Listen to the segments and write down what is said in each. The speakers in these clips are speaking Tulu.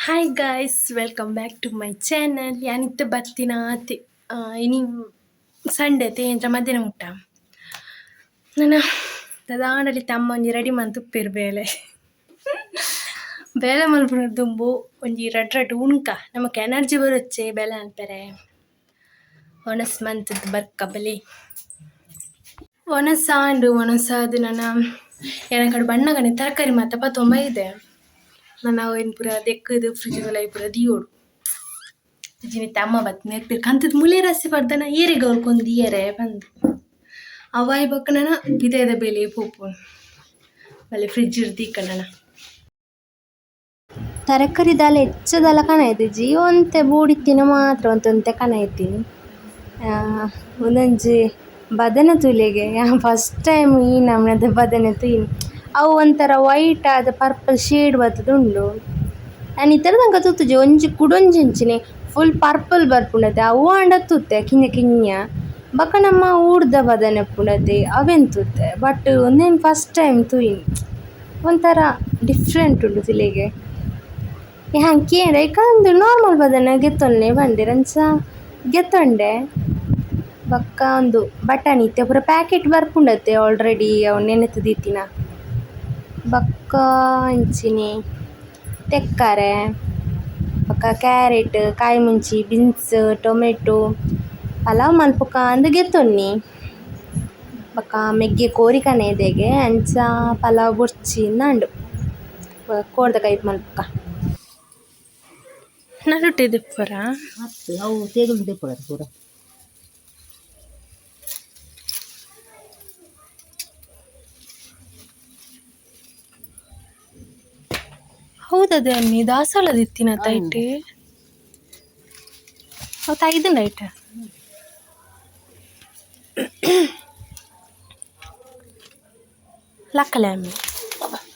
Hi guys, welcome back to my channel. ಯಾನಿತ್ತ ಬತ್ತಿನ ಆತೆ ಇನಿ ಸಂಡೆ ತೇಂದ್ರ ಮಧ್ಯಾಹ್ನ ಮುಟ್ಟ ನನ್ನ ದಾದಾಂಡಲಿ ತಮ್ಮ ಒಂಜಿ ರೆಡಿ ಮಂತ್ ಬೇಲೆ ಬೇಲೆ ಮಲ್ಪುನ ದುಂಬು ಒಂಜಿ ರಡ್ಡ್ ರಡ್ಡ್ ಉಣ್ಕ ನಮಕ್ ಎನರ್ಜಿ ಬರೊಚ್ಚೆ ಬೇಲೆ ಮನ್ಪೆರೆ ಒಣಸ್ ಮಂತುದು ಬರ್ಕ ಬಲಿ ಒಣಸಾಂಡು ಒಣಸಾದ್ ನನ ಎನಕಡೆ ಬಣ್ಣಗನೆ ತರಕಾರಿ ಮಾತ ಪತೊಂಬ ಇದೆ. ನನ ಅವೆನ್ ಪೂರ ದೆಕ್ಕುದು ಫ್ರಿಜ್ ಉಲಾಯಿ ಪೂರ ದೀವೊಡು. ಇಜ್ಜಿಂಡ ಅಮ್ಮ ಬತ್ತ್ ನೆರ್ಪೆರ್ ಕಂತುದು ಮುಲೆ ರಸ್ತೆ ಪಾಡ್ದನ ಏರೆಗ್ ಅವ್ಲು ಕೊಂದಿಯೆರೆ ಪಂದ್. ಅವಾಯಿ ಬೊಕ್ಕ ನನ ಪಿದಯ್ದ ಬೇಲೆ ಪೋಪುಂಡು ಬಲೆ ಫ್ರಿಜ್ ಡ್ ದೀಕ ನನ. ತರಕಾರಿ ದಾಲ ಎಚ್ಚ ದಾಲ ಕನೈದಿಜಿ ಒಂತೆ ಬೋಡಿತ್ತಿನ ಮಾತ್ರ ಒಂತೆ ಒಂತೆ ಕನೈತಿನಿ. ಉಂದೊಂಜಿ ಬದನೆ ತೂಲೆಗೆ ಯಾನ್ ಫಸ್ಟ್ ಟೈಮ್ ಈ ನಮೂನೆದ ಬದನೆ ತೂಯಿನಿ. ಅವು ಒಂಥರ ವೈಟ್ ಆದ್ ಪರ್ಪಲ್ ಶೇಡ್ ಬತ್ತುದುಂಡು. ಯಾನ್ ಇತರೆ ತನಕ ತೂತುಜಿ ಒಂಜಿ ಕುಡೊಂಜಿ ಅಂಚಿನೆ ಫುಲ್ ಪರ್ಪಲ್ ಬರ್ಪುಂಡತೆ ಅವು ಆಂಡ ತೂತೆ ಕಿನ್ಯ ಕಿನ್ಯ. ಬೊಕ ನಮ್ಮ ಊರ್ದ ಬದನೆ ಇಪ್ಪುಂಡತೆ ಅವೆನ್ ತೂತೆ ಬಟ್ ಉಂದೆನ್ ಫಸ್ಟ್ ಟೈಮ್ ತೂಯಿನಿ. ಒಂಥರ ಡಿಫ್ರೆಂಟ್ ಉಂಡು ತೂಲೆಗೆ. ಯಾನ್ ಕೇಂಡೆ ಐಕ್ ಅಂದ್ ನಾರ್ಮಲ್ ಬದನೆ ಗೆತೊನ್ಲೆ ಪಂಡೆರ್ ಅಂಚ ಗೆತೊಂಡೆ. ಬೊಕ್ಕ ಉಂದು ಬಟಾಣಿ ಇತ್ತೆ ಪೂರ ಪ್ಯಾಕೆಟ್ ಬರ್ಪುಂಡತೆ ಆಲ್ರೆಡಿ ಅವು ನೆನೆತ್ ದೀತಿನ. ಬೊಕ್ಕ ಅಂಚಿನೆ ತೆಕ್ಕಾರೆ ಬೊಕ್ಕ ಕ್ಯಾರೆಟ್ ಕಾಯಿ ಮುಂಚಿ ಬೀನ್ಸ್ ಟೊಮೆಟೊ ಪಲಾವ್ ಮನ್ಪುಕ ಅಂದ್ ಗೆತೊನ್ನಿ. ಬೊಕ್ಕ ಮೆಗ್ಯೆ ಕೋರಿ ಕನದೆಗೆ ಅಂಚ ಪಲಾವ್ ಬೊರ್ಚಿ ಇಂದ್ ಕೋರ್ದ ಕೈಪು ಮನ್ಪುಕ. ನಡುಟೆ ದೆಪ್ಪರ ಅವು ತೇಗುಲು ದೆಪ್ಪುಡದು ಪೂರ. ಹೌದದೆ ಅಮ್ಮಿ ದಾಸಾಳದ ಇತ್ತಿನ ಐಟ್ ಅವು ತೈದುಂಡು ಐಟ್. ಲಕ್ಕಲೆ ಅಮ್ಮಿ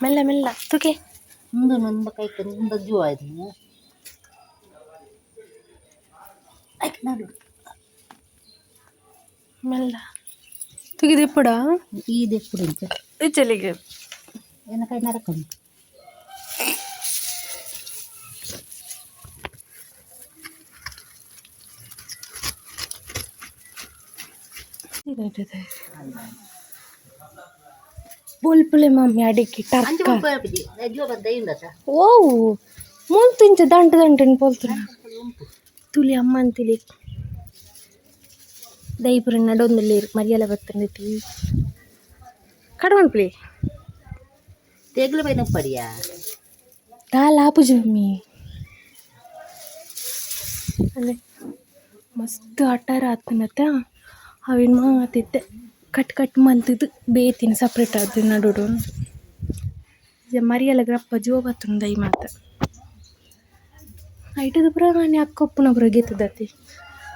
ಮೆಲ್ಲ ಮೆಲ್ಲ ತುಕೆ. ಉಂದು ನಂದ ಕೈಕ್ ಉಂದು ಜೀವ ಆಯ್ತು ಐಕ್ ನಡು. ಮೆಲ್ಲ ತುಗಿ ದೆಪ್ಪುಡ. ಈ ದೆಪ್ಪುಡು ಇಂಚ. ಇಚ್ಚಲಿಗೆ ಎನ್ನ ಕೈ ನರಕೊಂಡು. ಬೊಲ್ಪುಲೆ ಮಮ್ಮಿ ಅಡಿಕೆ ಅಂಚ ಟರ್ಕ. ಜೀವ ಬಂದ ಇಂದಸ. ಓ ಮುಲ್ತು ಇಂಚ ದಂಟು ದಂಟು ಪೋಲ್ತು ತುಲಿ ಅಮ್ಮನ್ ತುಲಿ ದೈಪುರ ನಡೊಂದುಲ್ಲೇರು ಮರಿಯಲ ಬತ್ತಂದಿತ್ತಿ ಕಡಮನ್ಪುಲಿ. ತೇಗ್ಲು ಬೈನ ಉಪ್ಪಡಿಯಾ. ದಾಲ ಆಪುಜಿ ಮಮ್ಮಿ ಅಲ್ಲೇ ಮಸ್ತ್ ಅಟಾರ ಆತುಂಡತ ಅವೆನ್ ಮಾತ ಇತ್ತೆ ಕಟ್ ಕಟ್ ಮಂತುದು ಬೇತಿನ ಸಪ್ರೇಟ್ ಆದ್ ನಡುಡು ಮರಿಯಲಗ್ ರಪ್ಪ ಜೋ ಬತ್ತುಂಡು ದೈ ಮಾತ ಐಟದ ಪೂರ ಆನಿ ಅಕ್ಕ ಉಪ್ಪುನ ಪೂರ ಗೆತ್ತುದತೆ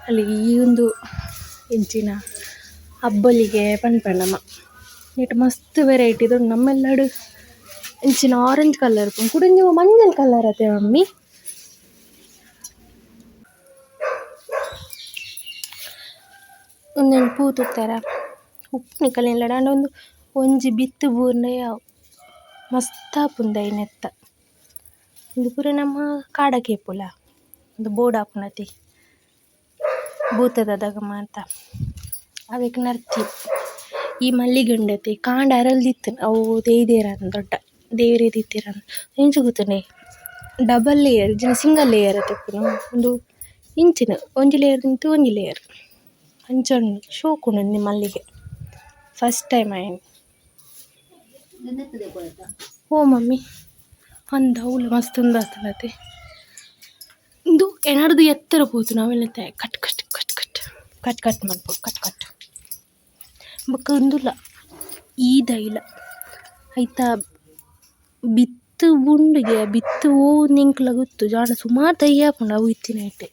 ಅಲ್ಲಿ ಈ ಒಂದು ಎಂಚಿನ ಅಬ್ಬಲಿಗೆ ಪನ್ಪೆರ್ ನಮ ನೆಟ್ ಮಸ್ತ್ ವೆರೈಟಿ ಉಂಡು ನಮ್ಮೆಲ್ಲಡು ಇಂಚಿನ ಆರೆಂಜ್ ಕಲರ್ ಉಪ್ಪುಂಡು ಕುಡೊಂಜಿ ಮಂಜಲ್ ಕಲರ್ ಅತೆ ಮಮ್ಮಿ. ಉಂದೆನ್ ಪೂ ತೂತರಾ ಉಪ್ಪು ನಿಕಲ್ನ ಆಂಡ ಉಂದು ಒಂಜಿ ಬಿತ್ತ್ ಬೂರ್ಂಡ ಯಾವು ಮಸ್ತ್ ಆಪುಂಡು ಐನೆತ್ತ ಉಂದು ಪೂರ ನಮ್ಮ ಕಾಡ ಕೇಪುಲ ಉಂದು ಬೋಡಾಪುನತೆ ಭೂತದದಗ ಮಾತ ಅವೆಕ್ ನರ್ತಿ ಈ ಮಲ್ಲಿಗೆ ಉಂಡತೆ ಕಾಂಡ ಅರಲ್ದಿತ್ತ್ಂಡ್ ಅವು ದೈದೇರಂದ್ ದೊಡ್ಡ ದೇವೆರ್ ದೀತೆರಂದ್ ಎಂಚ ಗೊತ್ತುಂಡೆ ಡಬಲ್ ಲೇಯರ್ ಇಜ್ಜಿಂಡ ಸಿಂಗಲ್ ಲೇಯರ್ ಅತೆ ಇಪ್ಪುನು ಉಂದು ಇಂಚಿನ ಒಂಜಿ ಲೇಯರ್ ದ ಮಿತ್ತ್ ಒಂಜಿ ಲೇಯರ್ ಅಂಚ ಉಂಡು ಶೋಕುಂಡು ಉಂದು ಮಲ್ಲಿಗೆ ಫಸ್ಟ್ ಟೈಮ್ ಆಯೆ. ಓ ಮಮ್ಮಿ ಅಂದ ಅವ್ಲು ಮಸ್ತ್ ಉಂದಾತುಂಡತೆ ಉಂದು ಎನರ್ದು ಎತ್ತರ ಪೋತುಂಡು ಅವೆನ್ cut cut cut cut cut cut ಮನ್ಪೊಡು cut cut. ಬೊಕ್ಕ ಉಂದುಲ ಈ ದೈಲ ಐತ ಬಿತ್ತ್ ಉಂಡುಗೆ ಬಿತ್ತ್ ಒವು ಎಂಕ್ಲ ಗೊತ್ತುಜಿ ಆಂಡ ಸುಮಾರ್ ದೈ ಆಪುಂಡು ಅವು ಇತ್ತಿನೈಟೆ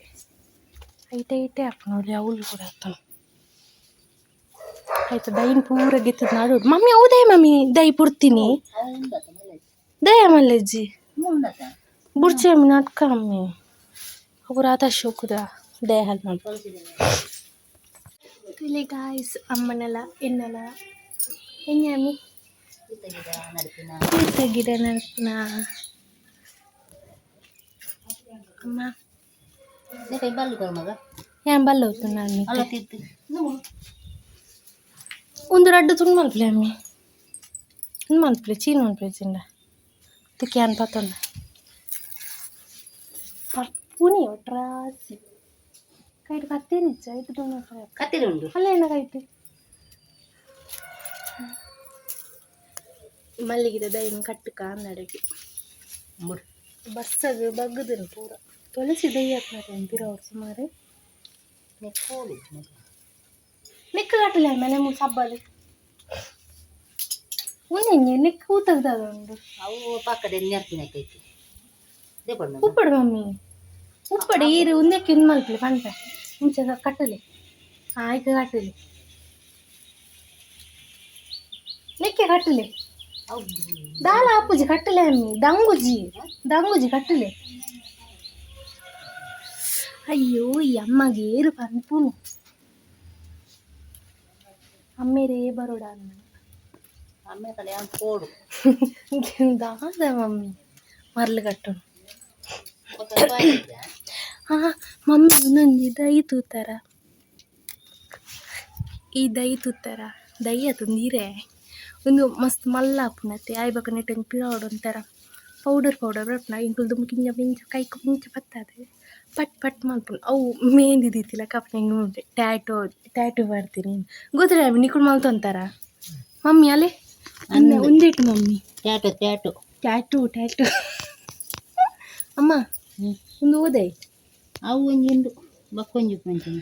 ಐಟೆ ಐಟೆ ಆಪುಂಡು ಅವ್ಲು ಪೂರ ಆತುಂಡು ಐತ ದೈನ್ ಪೂರ ಗೆತ್ತುದು ನಡುಡು ಮಮ್ಮಿ ಅವು ದೈ ಮಮ್ಮಿ ದೈ ಪುಡ್ತಿನಿ ದಯ ಮಲ್ಲೆಜ್ಜಿ ಬುಡ್ಚಿ ಅಮ್ಮಿ ನಾಟಕ ಅಮ್ಮಿ ಅವು ರಾತ ಶೋಕುದ ದಯ ಹಾಲ್ ಮಲ್ಪ ತುಲೆ ಗಾಯ್ಸ್ ಅಮ್ಮನಲ ಎನ್ನಲ ಎನ್ನೆ ಅಮ್ಮಿ ಪೂತ ಗಿಡ ನಡ್ಪುನ. ಅಮ್ಮ. ಕೈ ಬಲ್ಲು ಕೊರ ಮಗ. ಏನ್ ಬಲ್ಲ ಹೋಗ್ತು ನಾನು. ಅಲ್ಲ ತಿತ್ತು. ಒಂದು ರಡ್ಡು ತುಂಡು ಮಲ್ಪಲೆ ಅಮ್ಮಿ, ಉಂದು ಮಲ್ಪಲೆ, ಚೀಲ ಮಲ್ಪಲೆ, ಚಿಂಡ ತುಕ್ಯಾನ್ ಪತ್ತೊಂಡ ಪರ್ಪುನಿ ಒಟ್ರಾಸಿ ಕೈಟ್ ಕತ್ತೇನಿಚ್ಚ ಐತು ತುಂಡು ಮಲ್ಪಲೆ. ಕತ್ತಿರಿ ಉಂಡು. ಅಲ್ಲ, ಏನ ಕೈಟ್ ಮಲ್ಲಿಗೆದ ದೈನ್ ಕಟ್ಟುಕ ಅಂದಡೆಗೆ. ಬುಡ್. ಬರ್ಸಗ್ ಬಗ್ಗುದನ್ ಪೂರ ತುಳಸಿ ದೈ ಹಾಕ್ನಾರೆ ಬಿರವ್ರು ಸುಮಾರು. ಕೋಲು. ನಿಕ್ಕ ಕಟ್ಟಲೆ ಆಮೇಲೆ ಮೂ ಸಬ್ಬಲು ಉಂಜೆ ನಿಕ್ಕ ಊತಗ್ದದ ಉಂಡು. ಅವು ಪಕ್ಕದ ನೆರ್ಪಿನ ಕೈತಿ ದೇಪಣ್ಣ. ಉಪ್ಪಡು ಮಮ್ಮಿ, ಉಪ್ಪಡು. ಈರು ಉಂದಕ್ಕೆ ಇನ್ ಮಲ್ಪಲೆ ಪನ್ಪೆ ಇಂಚ ಕಟ್ಟಲೆ ಆಯ್ಕೆ ಕಟ್ಟಲೆ ನಿಕ್ಕೆ ಕಟ್ಟಲೆ. ಅವು ದಾಲ ಆಪುಜಿ, ಕಟ್ಟಲೆ ಅಮ್ಮಿ, ದಂಗುಜಿ ದಂಗುಜಿ ಕಟ್ಟಲೆ. ಅಯ್ಯೋ, ಈ ಅಮ್ಮಗೆ ಏರು ಪನ್ಪುನು ಅಮ್ಮೇರೇ ಬರೋಡ ಅನ್ನ. ಅಮ್ಮೆ ಕಡೆ ಅವ್ನು ಕೋಡು. ದಾದ ಮಮ್ಮಿ, ಮರ್ಲು ಕಟ್ಟುನು. ಹಾ ಮಮ್ಮಿ, ಒಂದೊಂಜಿ ದೈ ತೂತಾರ? ಈ ದೈ ತೂತಾರ? ದೈ ಅತು ನೀರೇ ಒಂದು ಮಸ್ತ್ ಮಲ್ಲ ಆಪುನತೆ ಆಯ್ ಬೊಕ ನೆಟ್ ಒಂಜಿ ಪಿರವುಡು ಒಂಥರ ಪೌಡರ್ ಪೌಡರ್ ಬರ್ಪುನ. ಎಂಕುಲು ದುಂಬು ಕಿಂಜ ಪಿಂಚ ಕೈಕ್ ಪಿಂಚ ಪತ್ತಾದ್ ಪಟ್ ಪಟ್ ಮಲ್ಪುನು. ಅವು ಮೆಹಂದಿ ದೀತಿಲಕ ಆಪುನ ಉಂಡೆ ಟ್ಯಾಟೋ ಟ್ಯಾಟೂ ಪಾಡ್ದಿನಿ ಗೊತ್ತುಂಡ ನಿಕುಲು ಮಲ್ತೊಂತಾರ ಮಮ್ಮಿ? ಅಲೆ ಉಂದೆಟ್ mummy. Tattoo tattoo. Tattoo tattoo. ಅಮ್ಮ, ಒಂದು ಓದೈ. ಅವು ಒಂಜಿ ಉಂಡು ಬಕ್ಕೊಂಜಿ ಮಂಚಿನ.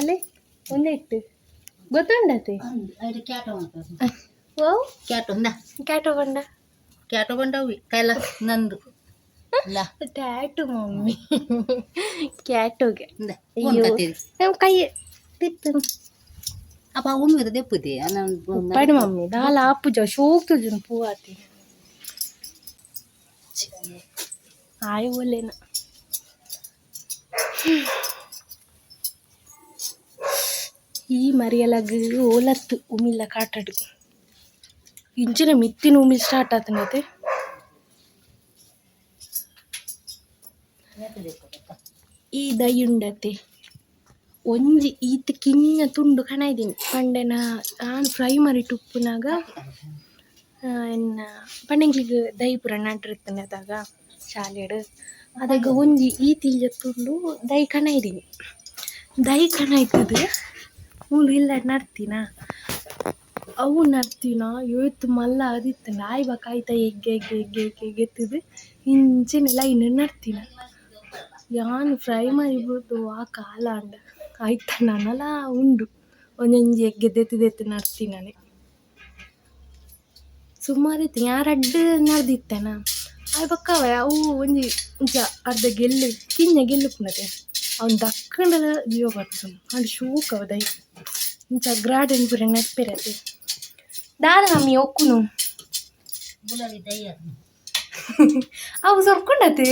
ಅಲೆ, ಒಂದೆಟ್ಟು ಗೊತ್ತುಂಡತೆ? ಅದು ಕ್ಯಾಟೋ ಅಂತ. ಓ. ಕ್ಯಾಟೋ ಇಂದ. ಕ್ಯಾಟೋ ಬಂಡ. ಕ್ಯಾಟೋ ಬಂಡ ಅವಿ ಕೈಲ ನಂದು ಇಲ್ಲ. ಟ್ಯಾಟು ಮಮ್ಮಿ, ಕ್ಯಾಟೋಗೆ. ಇಂದ. ಅಯ್ಯೋ. ನಮ್ಮ ಕೈ ತಿತ್ತು. ಅಪ್ಪ ಉಮ್ಮಿದ ದೆಪ್ಪುದೆ ನಾನು. ಉಪ್ಪಾಡು ಮಮ್ಮಿ, ದಾಲ ಆಪುಜ, ಶೋಕ್ ತುಜುನ್ ಪೂ ಆತಿ ಆಯ್ ಒಲ್ಲೇನ. ಈ ಮರಿಯಲಗ್ ಓಲತ್ತು ಉಮಿಲ್ಲ ಕಾಟಡು ಇಂಚಿನ ಮಿತ್ತಿನ ಉಮಿಲ್ ಸ್ಟಾರ್ಟ್ ಆತನತೆ. ಈ ದೈ ಉಂಡತೆ, ಒಂಜಿ ಈತ್ ಕಿನ್ನ ತುಂಡು ಕಣೈದಿನಿ ಪಂಡೆನ ಆನ್ ಪ್ರೈಮರಿ ಉಪ್ಪುನಾಗ ಎನ್ನ ಪಂಡ ಎಂಕ್ಲೆಗ್ ದೈ ಪೂರ ನಟ್ರಿತ್ತುಂಡು ಅದಾಗ ಶಾಲೆಡ್. ಅದಗ ಒಂಜಿ ಈತ್ ಇಲ್ಜ ತುಂಡು ದೈ ಕಣೈದಿನಿ. ದೈ ಕಣೈತುದು ಮೂಲು ಇಲ್ಲಡ್ ನಡ್ತಿನ, ಅವು ನಡ್ತಿನ ಏತ್ ಮಲ್ಲ ಆದಿತ್ತುಂಡು. ಆಯ್ ಬೊಕ ಐತ ಎಗ್ಗೆ ಎಗ್ಗೆ ಎಗ್ಗೆ ಎಗ್ಗೆ ಎಗ್ಗೆತ್ತುದು ಇಂಚೆನೆ ಲೈನ್ ನಡ್ತಿನ. ಯಾನ್ ಪ್ರೈಮರಿ ಬುಡ್ದು ವಾ ಕಾಲ ಆಂಡ್. ಐತ ನನಲ ಉಂಡು ಒಂಜೊಂಜಿ ಎಗ್ಗೆ ದೆತ್ತ್ ದೆತ್ತ್ ನಡ್ತಿನನೆ. ಸುಮಾರ್ ಇತ್ತು, ಯಾನ್ ರಡ್ಡ್ ನಡ್ದಿತ್ತೆನ. ಆಯ್ ಬೊಕ್ಕ ಅವು ಒಂಜಿ ಇಂಚ ಅರ್ಧ ಗೆಲ್ಲು ಕಿನ್ನ ಗೆಲ್ಲು ಉಪ್ಪುನತೆ, ಅವ್ನು ದಕ್ಕಂಡಲ ಜೀವ ಬರ್ಪುಂಡು. ಆಂಡ ಶೋಕು ಅವು ದೈ ಇಂಚ ಗ್ರಾರ್ಡನ್ ಪೂರ ನಡ್ಪೆರತೆ. ದಾದ ಮಮ್ಮಿ ಒಕ್ಕುನು? ಗುಲಾಬಿ ದೈ ಅದು. ಅವು ಸೊರ್ಕೊಂಡತೆ.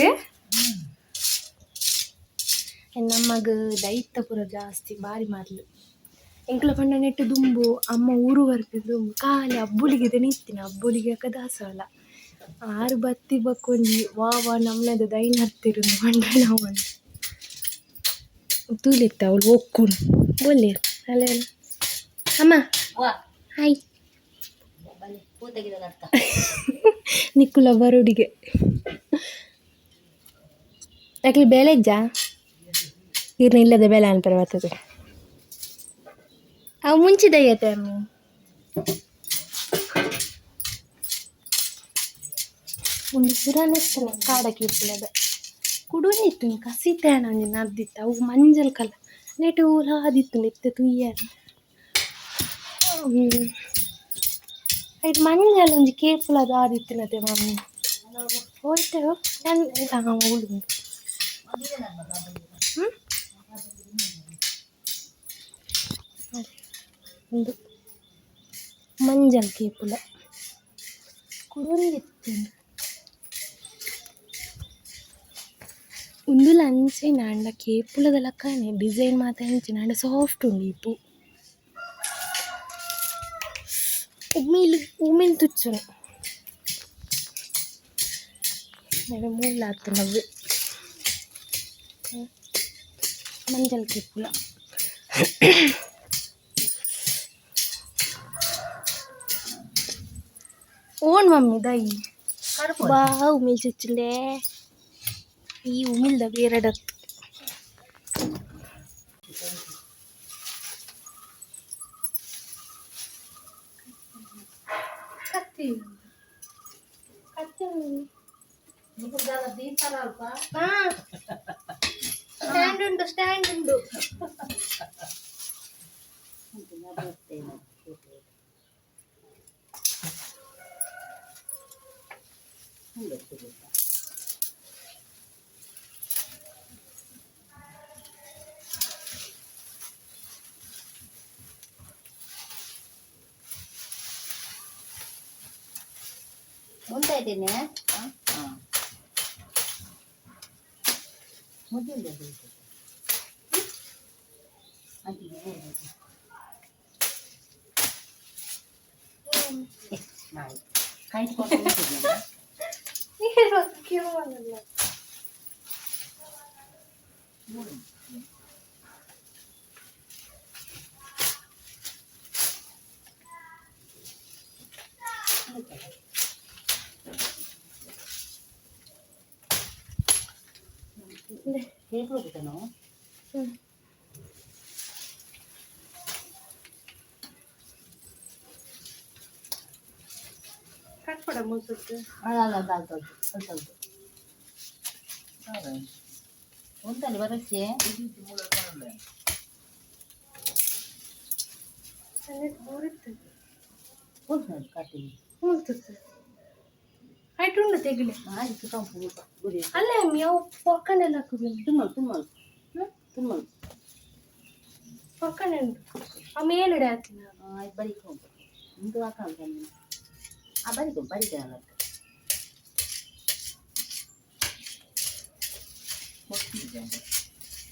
ನಮ್ಮಗ್ ದೈತ ಪೂರ ಜಾಸ್ತಿ ಬಾರಿ ಮರ್ಲು. ಎಂಕ್ಲ ಪಂಡ ನೆಟ್ಟ್ ದುಂಬು ಅಮ್ಮ ಊರು ಬರ್ಪಿನ ದುಂಬು ಖಾಲಿ ಅಬ್ಬುಲಿಗೆದನೆ ಇತ್ತಿನ, ಅಬ್ಬುಲಿಗೆ ಅಕ್ಕ ದಾಸವಾಳ. ಆರು ಬತ್ತಿ ಬೊಕ್ಕ ಒಂಜಿ ವಾ ವಾ ನಮ್ನದ ದೈ ನಡ್ತಿರು ಪಂಡ ನಾವು ತೂಲಿತ್ತ ಅವಳು ಒಕ್ಕುನು ಬೋಲ್ಲೇರು ಅಲ್ಲ ಅಮ್ಮ. ವಾ. ಹಾಯ್. ಬನ್ನಿ, ಪೂ ತೆಗೆದ ಅರ್ಥ. ನಿಕ್ಕುಲ ಬರುಡಿಗೆ ಅಕ್ಲಿ ಬೇಲೆಜ್ಜಾ ಇರ್ನ ಇಲ್ಲದ ಬೇಲೆ ಅನ್ಪರೆ ಬರ್ತದೆ. ಅವು ಮುಂಚೆ ದಯ್ಯತೆ ಅಮ್ಮಿ. ಒಂದು ಪುರಾಣ ಇತ್ತಲ್ಲ ಕಾಡಕ್ಕೆ ಇಪ್ಪುಲದ ಕುಡೊಂಜಿತ್ತು ಕಸಿತೆ ಒಂಜಿ ನದ್ದಿತ್ತು. ಅವು ಮಂಜಲ್ ಕಲರ್ ನೆಟ್ ಓಲ ಆದಿತ್ತು ಇತ್ತೆ ತುಯ್ಯರ. ಐಟ್ ಮಂಜಲ್ ಒಂಜಿ ಕೇಪುಲದ ಆದಿತ್ತಿನತೆ ಮಮ್ಮಿ. ಹೋಯ್ತು ಉಂಡು. ಹ್ಞೂ, ಉಂದು ಮಂಜಲ್ ಕೇಪುಲ ಕುಡೊಂಜಿತ್ತು. ಉಂದುಲ ಅಂಚೆನೆ ಆಂಡ ಕೇಪುಲದ ಲೆಕ್ಕನೆ ಡಿಸೈನ್ ಮಾತ ಅಂಚೆನೆ, ಆಂಡ ಸಾಫ್ಟ್ ಉಂಡು ಈ ಪೂ. ಉಮಿಲ್ ಉಮಿಲ್ ತುಚ್ಚುನು ನೆವೆ ಮೂಲ ಆತುಂಡು. ಮಂಜಲ್ ಕಿಪ್ಪುಲ. ಓಣ್ ಮಮ್ಮಿ ದೈ ಬಾ ಉಮಿಲ್ ಚುಚ್ಚುಂಡೆ ಈ ಉಮಿಲ್ದ ಬೇರಡತ್ತು. ಕತ್ತಿ ಕತ್ತಿ. ಹಾ, ಸ್ಟ್ಯಾಂಡ್ ಉಂಟು, ಸ್ಟ್ಯಾಂಡ್ ಉಂಟು. ಮುಂದೆ ಇದ್ದೀನಿ. ಮುದ್ದೆ. ಕೈ. ಹೇಗೆ ಹೋಗುತ್ತ ನಾವು? ಕಟ್ಪಡ ಮುಸುಕು. ಅಲ್ಲ ಅಲ್ಲ, ಅದು ಅದು ಅದು ಒಂದಲ್ಲಿ ಬರಕ್ಕೆ. ಉಂಟು ಕಟ್ಟಿಗೆ. ಮುಲ್ತುತ್ತು ಆಯ್ತು, ಉಂಡು ತೆಗಿಲೆ. ಆಯ್ತು, ಕಂಪು ಗುರಿ. ಅಲ್ಲ ಅಮ್ಮಿ, ಅವು ಪೊಕ್ಕಂಡೆಲ್ಲ ಹಾಕುದು. ತುಮ್ಮಲ್ ತುಮ್ಮಲ್ ತುಮ್ಮಲ್. ಪೊಕ್ಕಂಡೆ ಉಂಟು, ಆ ಮೇಲುಡೆ ಹಾಕಿನ. ಆಯ್ತು, ಬರೀಕ್ ಉಂಟು ಇಂದು ಹಾಕಂತ ನೀನು. ಆ ಬರೀಕು ಬರೀಕೆ.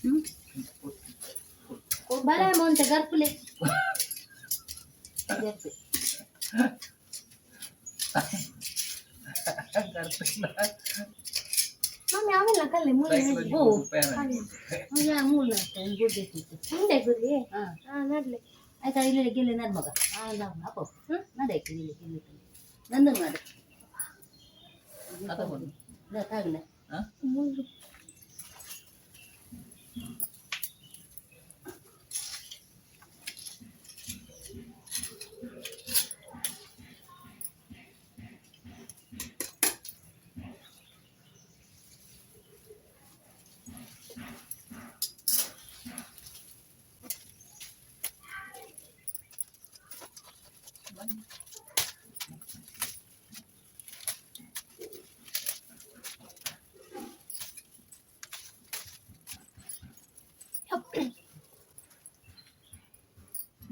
ಹ್ಞೂ, ಬರ ಮೊಂತ ಗರ್ಪುಲೆ ಗರ್ಪೆ. ಮಮ್ಮಿ, ಅವೆಲ್ಲ ಕಲ್ಲೆ ಮುಳ್ಳು. ಓ ಮೂಲ ಗುಡ್ಡೆ. ಮುಂದೆ ಗುರಿ. ಹಾಂ. ಹಾ, ನಡ್ಲೆ. ಆಯ್ತಾ, ಇಲ್ಲಿ ಗಿಲ್ಲಿ ನಡ್ ಮಗ. ಆ ನಾವು ಹಾಕೋ. ಹ್ಞೂ, ನಡಾಯ್ತು. ಇಲ್ಲಿ ಇಲ್ಲಿ ನಂದು ಮಾಡು. ತಾಗಲ. ಮುಳ್ಳು.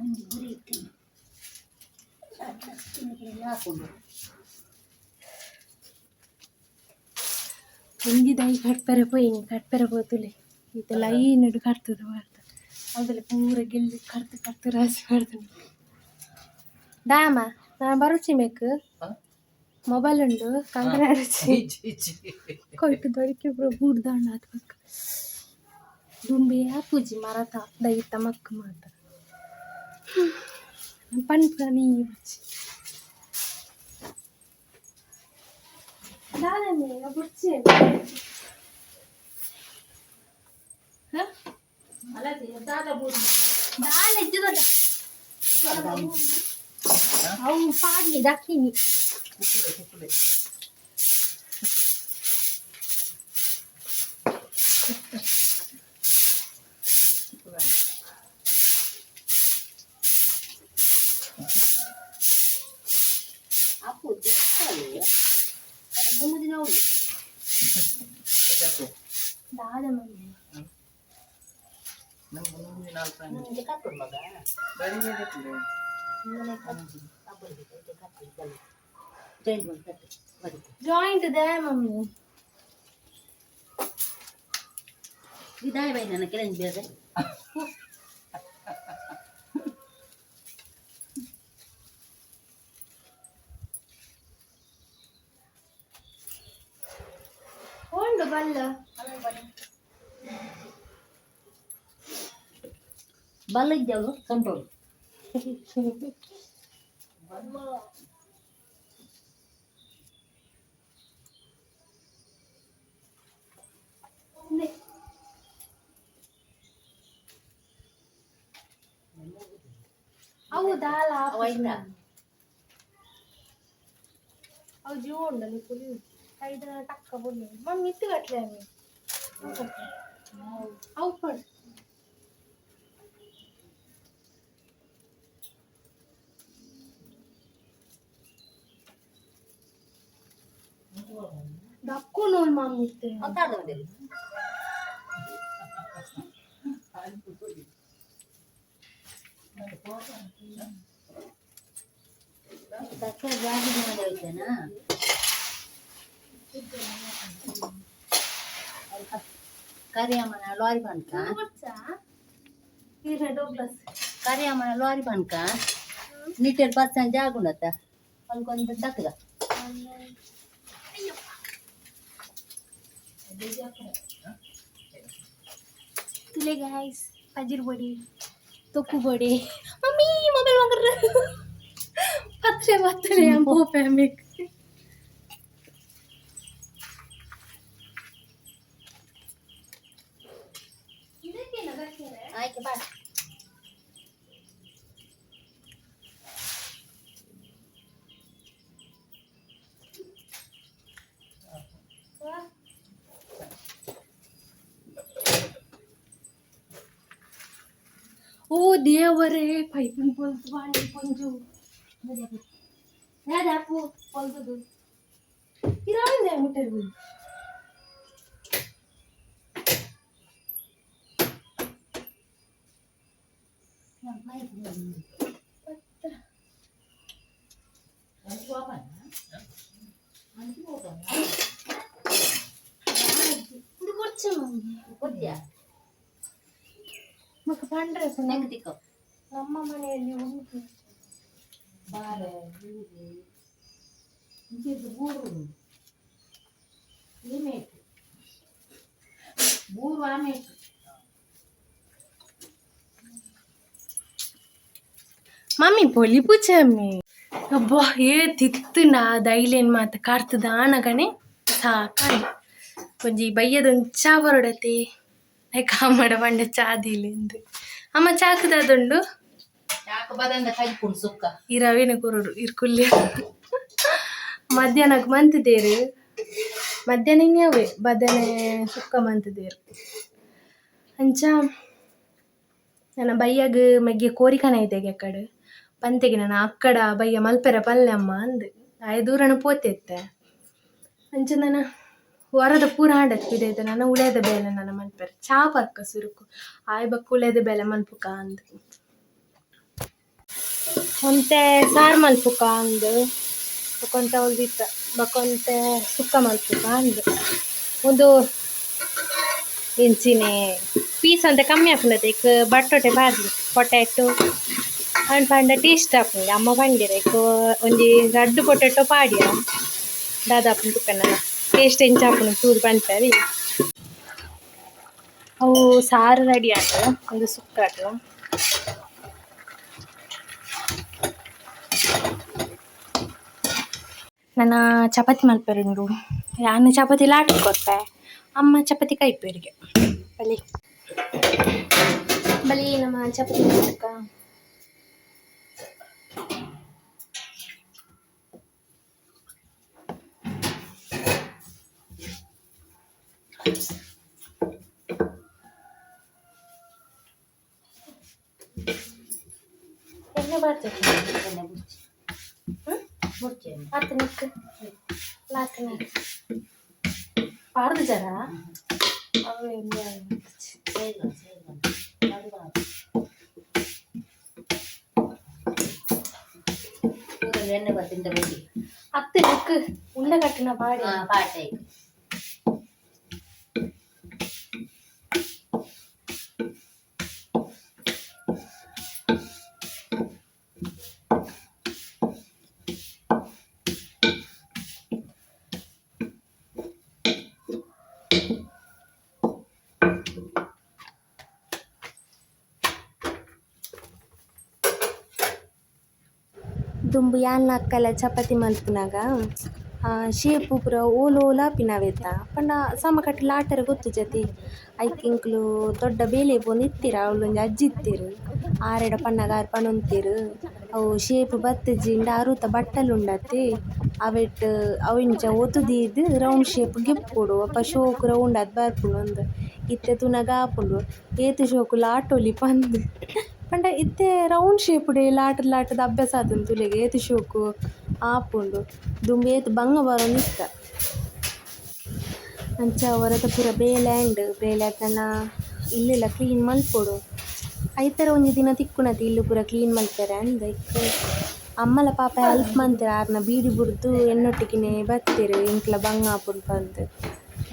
ನಂಗೆ ಗುರಿ ಇತ್ತು ಹಾಕೊಂಡು. ಒಂಜಿ ದೈ ಕಟ್ಪೆರೆ ಪೋಯಿನಿ, ಕಟ್ಪೆರೆ ಪೋತುಲೆ ಈತ ಲೈನ್ ಕಟ್ತದ ಮಾಡ್ತ ಅಲ್ದಲೆ ಪೂರ ಗೆಲ್ಲಿ ಕರ್ತು ಕರ್ತು ರಾಸಿ ಮಾಡ್ತಾನೆ. ದಾಮ ನಾನು ಬರುಚಿ ಮೇಕ್ ಮೊಬೈಲ್ ಉಂಡು ಕಂಕಣ ರುಚಿ ಕೊಯ್ಟು ದೊರಿಕೆ ಪೂರ ಬೂಡ್ದಾಂಡ ಆತ್ ಬಕ್ಕ ದುಂಬೆ ಪೂಜಿ ಮರತ ದೈತ ಮಕ್ಕು ಮಾತ ಪನ್ಪುನ ನೀ ಬಚ್ಚಿ ದಾದಮ್ಮಿ ಬುಡ್ಚಿ. ದಾಲ ಇಜ್ಜದ ಅವು ಪಾಡ್ಲಿ ದಕ್ಕಿನಿ. ಅಪ್ಪು ಮೂರು ದಿನ ಹೋಗಿ. ದಾದ ಮಮ್ಮಿ. ನಿಮಗೆ ಕಟ್ಟುಡು ಮಗ. ಜಾಯಿಂಟ್ ಇದೆ ಮಮ್ಮಿ. ಇದಾಯ ಬೈ ನನ್ನ ಕೆಲಂಜಿ ಬೇರೆ. ಉಂಡು ಬಲ್ಲ. ಬಲ್ಲ ಇದ್ದವು ಸೊಂಟೋಡು. ಅವು ದಾಲ. ಅವು ಐತ? ಅವು ಜೀವ ಉಂಡಲ್ಲಿ ಪುಲಿ ಐದ ಟಕ್ಕ ಬುಡ್ಲಿ ಮಮ್ಮಿ ಇತ್ತು ಕಟ್ಲೆ ಅವು ಪಡ್. ದಕ್ಕು ನೋಡ್ ಮಮ್ಮಿ ಇತ್ತು. ಅವು ಬಂದಿಲ್ಲ. ತಕ್ಕ ಜಾಸ್ತಿ ಜನ ಹೋಯ್ತೇನಾ? ಕರಿಯಮ್ಮನ ಲಾರಿ ಬಂಕ. ಕರಿಯಮ್ಮನ ಲಾರಿ ಬಂಕ ನೀಟೆಡ್ ಬಸ್ ಜಾಗ ಉಂಡತ್ತ ಅಲ್ಕೊಂದು ದಕ್ಕದ. ತುಲೆ ಗಾಯ್ಸ್, ಪಜಿರ್ ಬಡಿ, ತೊಕ್ಕು ಬಡಿ. ಮಮ್ಮಿ ಮೊಬೈಲ್ ಬಂಗ್ರ ಪತ್ರೆ ಪತ್ರೆ ಪೋಪೆ ಬೇಕು. ಆಯ್ತು ಬಾ. ಓ ದೇವರೇ, ಪೈಪಿನ ಪೊಲ್ತು ಬಾಂಡೆ ಪೊಂಜು ಯಾವ್ದು ಪೊಲ್ತದು ಇರಾವಂದೆ ಮುಟ್ಟರು. ಇದು ಕೊಡ್ಚೆ ಮಮ್ಮಿ. ಕೊಡ್ತೀಯಾ? ಮಕ್ಕ ಪಂಡ್ರೆ. ಹೆಂಗೆ ತಿಕ್ಕೋ? ನಮ್ಮ ಮನೆಯಲ್ಲಿ ಉಂಟು. ಬಾರೆ ಬೂರು ಈ ಬೂರು ಆಮೇಲೆ. ಮಮ್ಮಿ ಪೊಲಿ ಪೂಚಮ್ಮಿ. ಅಬ್ಬಾ, ಏ ತಿತ್ತು ನಾ ದೈಲೇನ್ ಮಾತ ಕಾರ್ತದ ಆನಗನೆ ಸಾಕಾಯ್. ಒಂಜಿ ಬಯ್ಯದೊಂದು ಚಾ ಬರೋಡತೆ ಲೈಕ್ ಅಮ್ಮಡ ಪಂಡ ಚಾ ದೀಲೆಂದು. ಅಮ್ಮ ಚಾಕುದಾದುಂಡು. ಯಾಕೆ ಬದಂದ ಕೈಪುಂಡು ಸುಕ್ಕ. ಈ ರವಿನ ಕೊರಡು ಇರ್ಕುಲ್ಲೆ. ಮಧ್ಯಾಹ್ನಕ್ಕೆ ಮಂತಿದ್ದೇರು, ಮಧ್ಯಾಹ್ನ ಇನ್ಯಾವೆ ಬದನೆ ಸುಕ್ಕ ಮಂತಿದ್ದೇರು. ಅಂಚ ನನ್ನ ಬಯ್ಯಗ್ ಮೆಗ್ಗೆ ಕೋರಿಕನ ಐತೆಗೆ ಅಕ್ಕಡು ಪಂತೆಗೆ ನನ್ನ ಅಕ್ಕಡ ಬಯ್ಯ ಮಲ್ಪೆರ ಪಲ್ಲೆ ಅಮ್ಮ ಅಂದ್ ಆಯ್ ದೂರನ ಪೋತೆತ್ತೆ. ಅಂಚ ನನ್ನ ವರದ ಪೂರ ಆಂಡತ್ ಪಿದೈತೆ. ನನ್ನ ಉಳಿಯದ ಬೇಲೆ ನನ್ನ ಮಲ್ಪೆರೆ ಚಾ ಪರ್ಕ ಸುರುಕು ಆಯ್ ಬಕ್ಕ ಉಳಿಯದ ಬೇಲೆ ಮಲ್ಪುಕ ಅಂದ್. ಒಂತೆ ಸಾರು ಮಲ್ಪುಕ ಅಂದ್, ಬೊಕೊಂತೆ ಒಲ್ದಿತ್ತ, ಬೊಕೊಂತೆ ಸುಕ್ಕ ಮಲ್ಪುಕ ಅಂದ್. ಒಂದು ಎಂಚಿನೆ ಪೀಸ್ ಒಂತೆ ಕಮ್ಮಿ ಆಪುಂಡತೆ ಇಕ್ ಬಟ್ಟೋಟೆ ಪಾಡ್ಲಿ ಪೊಟ್ಯಾಟೊ ಅಂಡ್ ಪಂಡ ಟೇಸ್ಟ್ ಆಪುಂಡು ಅಮ್ಮ ಪಂಡೆರ್. ಇಕ್ ಒಂಜಿ ರಡ್ಡ್ ಪೊಟ್ಯಾಟೊ ಪಾಡ್ಯ, ದಾದ ಆಪುಂಡು ತೂಕ ನನ, ಟೇಸ್ಟ್ ಎಂಚ ಆಪುಂಡು ತೂದು ಪನ್ಪೆರ್. ಅವು ಸಾರು ರೆಡಿ ಆಂಡ್, ಒಂದು ಸುಕ್ಕ ಆಂಡ್. ನನ ಚಪಾತಿ ಮಲ್ಪೆರುಂಡು. ಯಾನ್ ಚಪಾತಿ ಲಾಟ್ ಕೊರ್ಪೆ, ಅಮ್ಮ ಚಪಾತಿ ಕೈಪೆರಿಗೆ. ಬಲಿ ಬಲಿ ನಮ್ಮ ಚಪಾತಿ ಮಾಡ್ಕ. ಎಣ್ಣೆ ಬಾರ್ತದೆ. ಎಣ್ಣೆ ಬುರ್ಚಿ. ಬುರ್ಚಿ ಎಣ್ಣೆ. ಅತ್ತ ನಿಕ್ ಲಾಕನ ಪಾಡ್ದು ಜರ ಅವು ಎಣ್ಣೆ. ಸೇರ್ಗಣ ಸೇರ್ಗಣ ನಡುವ ಊರಲ್ಲಿ ಎಣ್ಣೆ ಬರ್ತಿಂತ ಬುದ್ಧಿ. ಅತ್ತ ನಿಕ್ ಉಂಡೆ ಕಟ್ಟಿನ ಪಾಡಿ. ಹಾಂ, ಪಾಟ ಈಗ. ದುಂಬು ಯಾನ್ಲ ಅಕ್ಕಲ ಚಪಾತಿ ಮಲ್ಪುನಗ ಶೇಪು ಪೂರ ಓಲು ಓಲು ಆಪಿನವೇತ ಪಂಡ ಸಮಕಟ್ಟ್ ಲಾಟರೆ ಗೊತ್ತುಜತಿ ಐಕ್ ಎಂಕುಲು ದೊಡ್ಡ ಬೇಲೆ ಪೋವೊಂದಿತ್ತೆರ್ ಅವ್ಲೊಂಜಿ ಅಜ್ಜಿ ಇತ್ತೆರ್ ಆರೆಡ ಪನ್ನಗ ಆರ್ ಪನೊಂತೆರ್ ಅವು ಶೇಪ್ ಬತ್ತಿಜಿಂಡ ಅರುತ ಬಟ್ಟಲು ಉಂಡತೆ ಅವೆಟ್ ಅವು ಇಂಚ ಒತ್ತು ದೀದ್ ರೌಂಡ್ ಶೇಪ್ ಗೆಪ್ಪೊಡು ಅಪ ಶೋಕು ರೌಂಡ್ ಆದ್ ಬರ್ಪುಂಡು ಅಂದ್ ಇತ್ತೆ ತೂನಗ ಆಪುಂಡು ಏತ್ ಶೋಕು ಲಾಟೊಲಿ ಪಂದ್ ಪಂಡ ಇತ್ತೆ ರೌಂಡ್ ಶೇಪುಡೆ ಲಾಟ್ ಲಾಟುದು ಅಭ್ಯಾಸ ಆತುಂಡು ತೂಲೆಗೆ ಏತ್ ಶೋಕು ಆಪುಂಡು ದುಂಬು ಏತ್ ಬಂಗ ಬರೊಂದಿತ್ತ. ಅಂಚ ಒರದ ಪೂರ ಬೇಲೆ ಆಂಡ್ ಬೇಲೆ ಆತನ ಇಲ್ಲೆಲ್ಲ ಕ್ಲೀನ್ ಮಲ್ಪೊಡು ಐತರ ಒಂಜಿ ದಿನ ತಿಕ್ಕುನತೆ ಇಲ್ಲ್ ಪೂರ ಕ್ಲೀನ್ ಮಲ್ಪೆರೆ ಅಂದ್ ಐಕ್ ಅಮ್ಮಲ ಪಾಪ ಹೆಲ್ಪ್ ಮಂತೆರ್ ಆರ್ನ ಬೀಡಿ ಬುಡ್ದು ಎನ್ನೊಟ್ಟಿಗೆನೆ ಬತ್ತೆರ್ ಎಂಕ್ಲ ಬಂಗ ಆಪುಂಡು ಪಂದ್.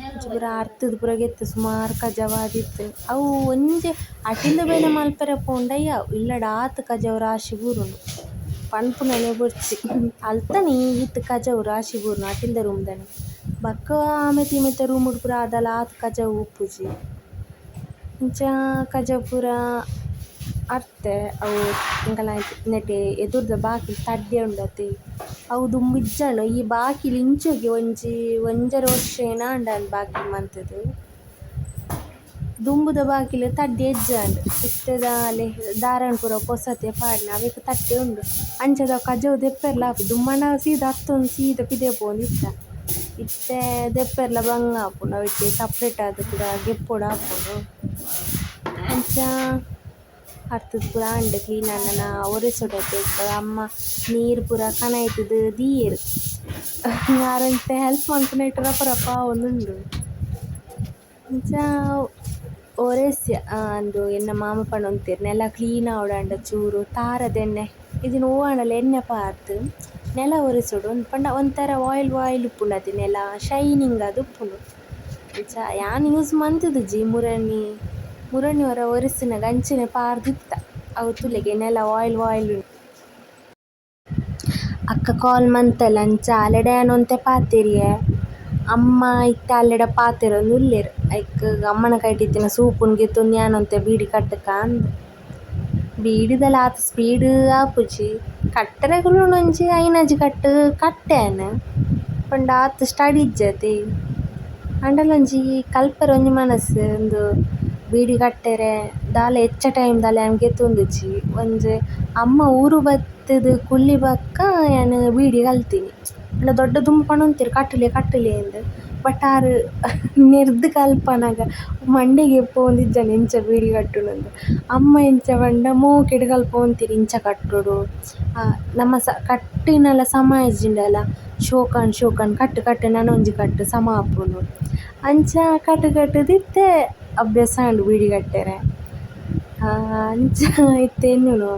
ಅಂಚ ಪೂರ ಅರ್ತುದು ಪೂರ ಗೆತ್ತ್ ಸುಮಾರ್ ಕಜವಾದಿತ್ತು ಅವು ಒಂಜಿ ಅಟಿಲ್ದ ಬೇಲೆ ಮಲ್ಪೆರೆ ಪೋಂಡ ಯಾವು ಇಲ್ಲಡ್ ಆತ್ ಕಜವು ರಾಶಿ ಬೂರುಂಡು ಪನ್ಪುನನೆ ಬೊರ್ಚಿ ಅಲ್ತನೆ ಈತ್ ಕಜವು ರಾಶಿ ಬೂರುನು ಅಟಿಲ್ದ ರೂಮ್ದನೆ ಬೊಕ್ಕ ಆಮೆತ ಈಮೆತ ರೂಮುಡು ಪೂರ ಆದಲ ಆತ್ ಕಜವು ಉಪ್ಪುಜಿ ಇಂಚ ಕಜವು ಪೂರ ಅರ್ತೆ ಅವು ಎಂಕಲ್ನ ನೆಟೆ ಎದುರುದ ಬಾಕಿಲ್ ತಡ್ಡೆ ಉಂಡತೆ ಅವು ದುಂಬು ಇಜ್ಜಾಂಡ್ ಈ ಬಾಕಿಲ್ ಇಂಚೊಗೆ ಒಂಜಿ ಒಂಜರೆ ವರ್ಷ ಏನ ಆಂಡ್ ಬಾಕಿಲ್ ಮಂತುದು ದುಂಬುದ ಬಾಕಿಲ್ ತಡ್ಡೆ ಇಜ್ಜಾಂಡ್ ಇತ್ತೆದ ದಾರನ್ ಪೂರ ಪೊಸತೆ ಪಾಡ್ನ ಅವೆಕ್ ತಟ್ಟೆ ಉಂಡು ಅಂಚದ ಕಜವು ದೆಪ್ಪೆರ್ಲ ಆಪುಜಿ ದುಂಬಾಂಡ ಸೀದ ಅತ್ತೊಂದು ಸೀದ ಪಿದಯಿ ಪೋವೊಂದಿತ್ತ ಇತ್ತೆ ದೆಪ್ಪೆರ್ಲ ಬಂಗ ಆಪುಂಡು ಅವೆಟ್ ಸಪ್ರೇಟ್ ಆದ್ ಪೂರ ಗೆಪ್ಪೊಡು ಆಪುಂಡು ಅಂಚ ಅರ್ತುದು ಪೂರ ಆಂಡ್ ಕ್ಲೀನ್ ಆಂಡ್ ನನ ಒರೆಸೊಡತೆ ಅಮ್ಮ ನೀರ್ ಪೂರ ಕನೈತುದು ದೀಯೆರ್ ಆರ್ ಒಂತೆ ಹೆಲ್ಪ್ ಮನ್ಪುನೈಟ್ ರಪ ರಪ ಆವೊಂದುಂಡು ಅಂಚ ಒರೆಸ್ಯ ಅಂದು ಎನ್ನ ಮಾಮ ಪನೊಂತೆರ್ ನೆಲ ಕ್ಲೀನ್ ಆವೊಡಾಂಡ ಚೂರು ತಾರದ ಎಣ್ಣೆ ಇಜಿಂಡ ಒವ್ವಾಂಡಲ ಎಣ್ಣೆ ಪಾರ್ದ್ ನೆಲ ಒರೆಸೊಡು ಪಂಡ ಒಂಥರ ಆಯಿಲ್ ಆಯಿಲ್ ಉಪ್ಪುಂಡು ಅತೆ ನೆಲ ಶೈನಿಂಗ್ ಆದ್ ಉಪ್ಪುಂಡು ಅಂಚ ಯಾನ್ ಯೂಸ್ ಮಂತುದುಜಿ ಮುರಣಿ ಮುರಣಿ ಒರ ಒರೆಸುನಗ ಅಂಚನೆ ಪಾರ್ದಿತ್ತ ಅವು ತೂಲೆಗೆ ನೆಲ ಆಯಿಲ್ ಆಯಿಲ್ ಉಂಡು. ಅಕ್ಕ ಕಾಲ್ ಮಂತಲ್ ಅಂಚ ಆಲೆಡ ಯಾನ್ ಒಂತೆ ಪಾತೆರಿಯೆ ಅಮ್ಮ ಇತ್ತೆ ಆಲೆಡ ಪಾತೆರೊಂದು ಉಲ್ಲೆರ್ ಐಕ್ ಅಮ್ಮನ ಕೈಟ್ ಇತ್ತಿನ ಸೂಪುನು ಗೆತೊಂದು ಯಾನ್ ಒಂತೆ ಬೀಡಿ ಕಟ್ಟುಕ ಅಂದ್ ಬೀಡಿದಲ ಆತ್ ಸ್ಪೀಡ್ ಆಪುಜಿ ಕಟ್ಟರೆ ಒಂಜಿ ಐನಾಜಿ ಕಟ್ಟು ಕಟ್ಟೆ ಯಾನ್ ಪಂಡ ಆತ್ ಸ್ಟಡಿ ಇಜ್ಜತೆ ಆಂಡಲ ಒಂಜಿ ಕಲ್ಪರೆ ಒಂಜಿ ಮನಸ್ಸು ಉಂದು ಬೀಡಿ ಕಟ್ಟೆರೆ ದಾಲ ಎಚ್ಚ ಟೈಮ್ ದಾಲ ಯಾನ್ ಗೆತೊಂದುಜಿ ಒಂಜಿ ಅಮ್ಮ ಊರು ಬತ್ತುದು ಕುಲ್ಲಿ ಬೊಕ್ಕ ಯಾನ್ ಬೀಡಿ ಕಲ್ತಿನಿ ಪಂಡ ದೊಡ್ಡ ದುಂಬು ಪನೊಂತೆರ್ ಕಟ್ಟುಲೆ ಕಟ್ಟುಲೆ ಅಂದ್ ಬಟ್ ಆರ್ ನೆರ್ದ್ ಕಲ್ಪನಗ ಮಂಡೆಗ್ ಪೋವೊಂದಿಜ್ಜಂಡ್ ಎಂಚ ಬೀಡಿ ಕಟ್ಟುನು ಅಮ್ಮ ಎಂಚ ಪಂಡ ಮೋಕೆಡ್ ಕಲ್ಪವೊಂತೆರ್ ಇಂಚ ಕಟ್ಟೊಡು ನಮ ಕಟ್ಟಿನಲ ಸಮ ಇಜ್ಜಿಂಡಲ ಶೋಕಾಂಡ್ ಶೋಕಾಂಡ್ ಕಟ್ಟು ಕಟ್ಟು ನನೊಂಜಿ ಕಟ್ಟು ಸಮ ಆಪುಂಡು ಅಂಚ ಕಟ್ಟು ಕಟ್ಟುದು ಇತ್ತೆ ಅಭ್ಯಾಸ ಆಂಡ್ ಬೀಡಿ ಕಟ್ಟೆರೆ ಅಂಚ ಇತ್ತೆ ಎನ್ನುನು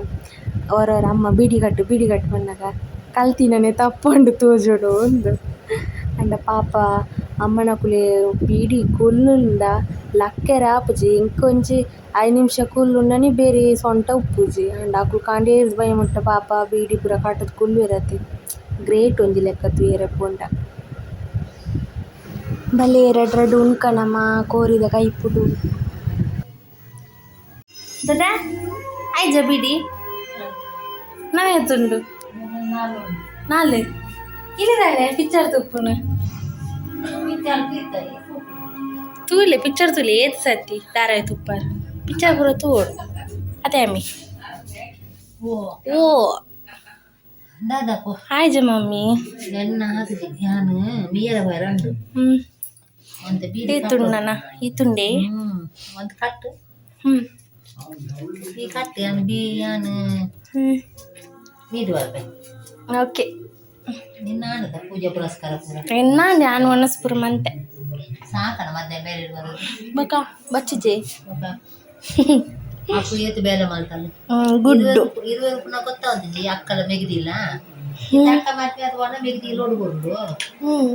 ಒರೊರ ಅಮ್ಮ ಬೀಡಿ ಕಟ್ಟು ಬೀಡಿ ಕಟ್ಟು ಪನ್ನಗ ಕಲ್ತಿನನೆ ತಪ್ಪುಂಡು ತೋಜೊಡು ಅಂದ್ ಆಂಡ ಪಾಪ ಅಮ್ಮನಕುಲೆ ಬೀಡಿ ಕುಲ್ಲುಂಡ ಲಕ್ಕೆರೆ ಆಪುಜಿ ಎಂಕ್ ಒಂಜಿ 5 ನಿಮಿಷ ಕುಲ್ಲುಂಡನೆ ಬೇರಿ ಸೊಂಟ ಉಪ್ಪುಜಿ ಆಂಡ ಅಕುಲು ಕಾಂಡೇರ್ದ್ ಬಯ್ಯ ಮುಟ್ಟ ಪಾಪ ಬೀಡಿ ಪೂರ ಕಟ್ಟುದು ಕುಲ್ಲುವೆರತೆ ಗ್ರೇಟ್ ಒಂಜಿ ಲೆಕ್ಕ ತೂಯೆರೆ ಪೋಂಡ. ಬಲೆ ರಡ್ಡ್ ರಡ್ಡ್ ಉಣ್ಕನಮ ಕೋರಿದ ಕೈಪುಡು. ದದ ಆಯ್ಜ ಬೀಡಿ ನಾ ಎತ್ತುಂಡು ನಾಲ್ ಇಲ್ಲದಾನೆ ಪಿಕ್ಚರ್ ತುಪ್ಪುನು ತೂಲೆ ಪಿಕ್ಚರ್ ತೂಲೆ ಏತ್ ಸತಿ ದಾರಾಯಿ ತುಪ್ಪಾರ್ ಪಿಕ್ಚರ್ ಪೂರ ತೂವೊಡು ಅದೇ ಅಮ್ಮಿ. ಓ ಓ ದಾದಾಪು ಆಯ್ಜ ಮಮ್ಮಿ. ಎನ್ನ ಹಾಕಿದೆ ಯಾನು ಮೀಯರ ಬರಂಡು ಒಂದು ಬೀಡಿ. ಈತುಂಡನ ಈತುಂಡೆ. ಒಂದು ಕಟ್ಟು. ಈ ಕಟ್ಟು ಯಾನು ಬೀ ಯಾನು ಮೀದು ಬರ್ಬೇಕು. ಓಕೆ. ನಿನ್ನ ಆನದ ಪೂಜೆ ಪುರಸ್ಕಾರ ಪೂರ. ಎನ್ನ ನಾನು ಮನಸ್ಪುರ ಮಂತೆ. ಸಾಕಣ ಮಧ್ಯೆ ಬೇರೆ ಬರೋದು. ಬಕ ಬಚ್ಚಿಜೆ. ಅಪ್ಪು ಏತು ಬೇಲೆ ಮಾಡ್ತಾಳೆ. ಗುಡ್ಡು. ಇರುವೆ ಪುನಃ ಗೊತ್ತಾಗ್ತದೆ ಅಕ್ಕಲ ಮೆಗದಿಲ್ಲ ಅಕ್ಕ ಮಾಡ್ತೀವಿ ಅದು ಒಣ ಮೆಗದಿ ಲೋಡ್ಕೊಂಡು.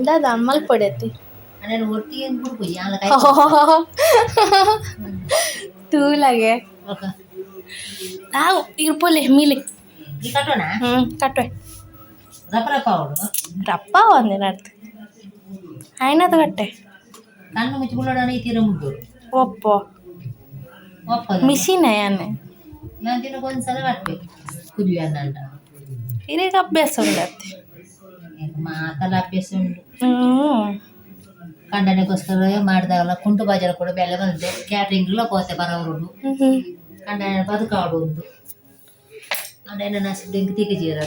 ದಾದಾ ಮಲ್ಪೊಡೆತಿ. ಅನೇನು ಒಟ್ಟಿಗೆ ಬಿಡ್ಪು ಯಾಲ ಕೈ. ತೂಲಾಗೆ ನಾವು ಇರ್ಪೋಲೆ ಮೀಲೆ. ಈ ಕಟ್ಟೋಣ. ಕಟ್ಟುವೆ. ರಪ ರಪ ಅವಳು. ರಪ್ಪ ಒಂದಿನ ಅರ್ಥ ಆಯ್ನದು ಕಟ್ಟೆ. ಕಣ್ಣು ಮುಚ್ಚಿ ಬುಳ್ಳೋಣ ಈ ತೀರ ಮುಡ್ಡು. ಒಪ್ಪೋ. ಒಪ್ಪದ. ಮಿಷಿನ್ ಯಾನ್. ನಾನು ದಿನಕ್ಕೆ ಒಂದ್ಸಲ ಕಟ್ಬೇಕು ಕುದುವೆ ಅನ್ನಂಟ. ಇರೆಗ್ ಅಭ್ಯಾಸ ಉಂಡತ್ತೆ. ಮಾತಲ ಅಭ್ಯಾಸ ಉಂಡು. ಹ್ಮ್. ಕಂಡನೆಗೋಸ್ಕರ ಮಾಡಿದಾಗಲ ಕುಂಟು ಬಾಜಾರ ಕೂಡ ಬೆಲೆ ಬಂದೆ ಕ್ಯಾಟ್ರಿಂಗ್ಲ ಪೋತೆ ಬರವರುಡು. ಹ್ಮ್. ಕಂಡನೆ ಬದುಕಾಡು ಉಂದು ಅಂಡ ನಸಿಬ್ ಇಂಕ್ ತಿಕ್ಕಿಜೀರ.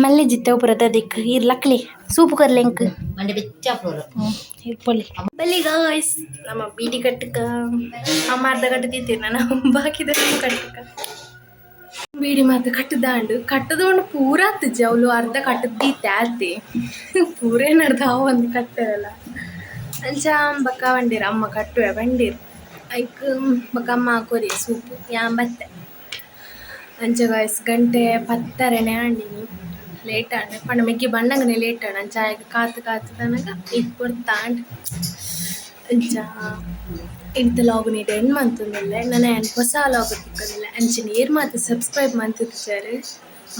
ಮಲ್ಲೆ ಜಿತ್ತೆ ಉಪುರದ ದಿಕ್ ಇರ್ ಲಕ್ಲಿ ಸೂಪು ಕೊರ್ಲೆ ಇಂಕ್. ಮಂಡೆ ಬೆಚ್ಚಾಪುರು. ಇರ್ಪೊಲಿ ಬಲ್ಲಿ ಗಾಯ್ಸ್, ನಮ್ಮ ಬೀಡಿ ಕಟ್ಟಕ ಅಮ್ಮ ಅರ್ಧ ಕಟ್ಟು ತಿಂತೀರಿ, ನಾನು ಬಾಕಿದ ಕಟ್ಟಕ. ಬೀಡಿ ಮಾತ ಕಟ್ಟದಾಂಡು ಕಟ್ಟದೋಂಡು ಪೂರ ಆತಿಜ್ಜಿ, ಅವಳು ಅರ್ಧ ಕಟ್ಟದ ದೀತೆ ಆತಿ ಪೂರೇ ನಡ್ದು ಅವು ಒಂದು ಕಟ್ಟರಲ್ಲ. ಅಂಚ ಬಕ್ಕ ಬಂಡೀರು ಅಮ್ಮ ಕಟ್ಟುವೆ ಬಂಡೀರು ಐಕ್ ಬಕ್ಕ ಅಮ್ಮ ಕೊರಿ ಸೂಪು ಯಾನ್ ಬತ್ತೆ. ಅಂಚ ಗಾಯ್ಸ್, ಗಂಟೆ ಪತ್ತರೆನೆ ಆಂಡಿನಿ, ಲೇಟ್ ಆಂಡ್ ಪಂಡ ಮೆಗ್ಗಿ ಬಣ್ಣಗನೆ ಲೇಟ್ ಆಂಡ್. ಅಂಚ ಆಯ್ಗ್ ಕಾತು ಕಾತು ತನಗ ಇತ್ ಪೊರ್ತಾಂಡ್. ಅಂಚ ಇಂತ ಲಾಗ್ ನೀಟ್ ಎಂಡ್ ಮಂತೊಂದುಲ್ಲೆ, ನನ ಯಾನ್ ಹೊಸ ಲಾಗ್ ತಿಕ್ಕೊಂದಿಲ್ಲ. ಅಂಚನೆ ಏರ್ ಮಾತ ಸಬ್ಸ್ಕ್ರೈಬ್ ಮಂತುದಿಜರ್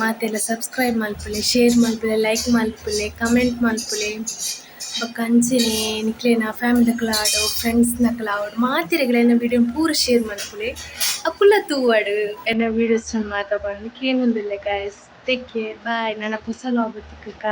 ಮಾತೆಲ್ಲ ಸಬ್ಸ್ಕ್ರೈಬ್ ಮಲ್ಪುಲೆ, ಶೇರ್ ಮಲ್ಪುಲೆ, ಲೈಕ್ ಮಲ್ಪುಲೆ, ಕಮೆಂಟ್ ಮಲ್ಪುಲೆ. ಬೊಕ್ಕ ಅಂಚನೆ ನಿಕ್ಲೆನ ಫ್ಯಾಮಿಲಿ ದಕ್ಲಾವಡ್ ಫ್ರೆಂಡ್ಸ್ ನಕ್ಲಾವಡ್ ಮಾತೆರೆಗ್ಲ ಎನ್ನ ವೀಡಿಯೋ ಪೂರ ಶೇರ್ ಮಲ್ಪುಲೆ, ಅಕುಲ ತೂವಡ್ ಎನ್ನ ವೀಡಿಯೋಸ್ ಮಾತ ಪಂದ್ ಕೇನೊಂದುಲ್ಲೆ. Guys, take care, bye. ನನ ಪೊಸ ಲಾಗ್ ತಿಕ್ಕುಕ.